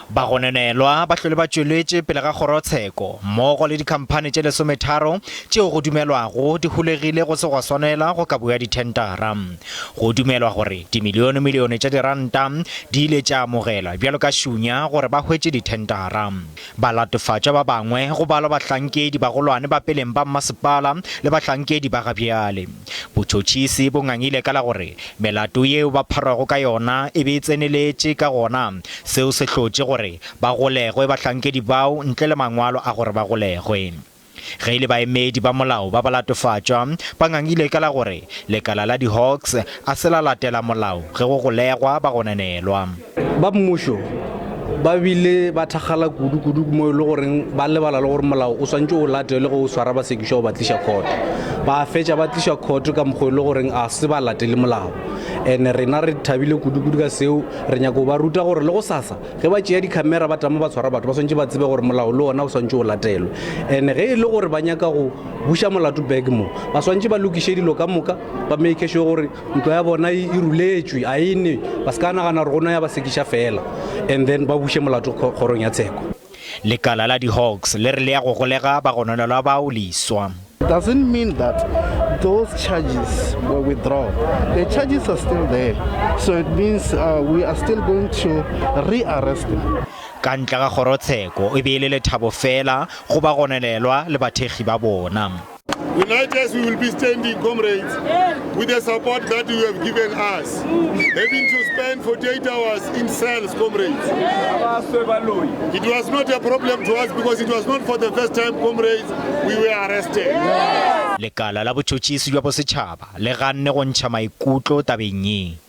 Bagononelwa ba hlwele ba tšweletše pele ga kgorotsheko mmogo le dikhamphani tše lesometharo tšeo go dumelwago di holegile go se gwa swanela go kabu ya dithentara. Go dumelwa gore dimilionemilione tša diranta di ile tša amogelwa bjalo ka šunya gore ba hwetše dithentara. Balatofatšwa ba bangwe go balwa bahlankedi bagolwane ba peleng ba mmasepala le bahlankedi ba gabjale. Botšhotšhisi bo ngangile ka la gore melato yeo ba pharwago ka yona e be e tseneletše, ka gona seo se hlotše gore ba golegwe bahlankedi bao ntle le mangwalo a gore ba golegwe. Ge e le baemedi ba molao ba balatofatšwa ba ngangile ka la gore lekala la di-Hawks a se la latela molao ge go golegwa bagononelwa. Ba mmušo ba bile ba thakgala kudu-kudu mo e le goreng ba lebala le gore molao o swantše o latelwe ge o swara basekišwa o ba tliša court. Ba fetša ba tliša court ka mokgwa e le goreng a se ba latele molao. And rena re thabile kudu-kudu ka seo, re nyaka go ba ruta gore le gosasa ge ba tšea di-camera ba tama ba tshwara batho ba swantše ba tsebe gore molao le ona o swantše o latelwe. And ge e le gore ba nyaka go buša molato back mo, ba swantše ba lokiše dilo ka moka, ba make sure gore Ntlo ya bona e ruletšwe, a e ne, ba se ka nagana gore go no ya ba sekiša fela and then ba buše molato kgorong ya tsheko. Lekala la di-Hawks le re le ya go golega bagononelwa bao leswa. Doesn't mean that those charges were withdrawn. The charges are still there. So it means uh, we are still going to re-arrest them. Ka ntle ga kgorotsheko e be e le lethabo fela go bagononelwa le bathekgi ba bona. United we will be standing, comrades, with the support that you have given us. Having to spend 48 hours in cells, comrades. It was not a problem to us because it was not for the first time, comrades, we were arrested. Lekala la botšhotšhisi bja bosetšhaba le ganne go ntšha maikutlo tabeng ye.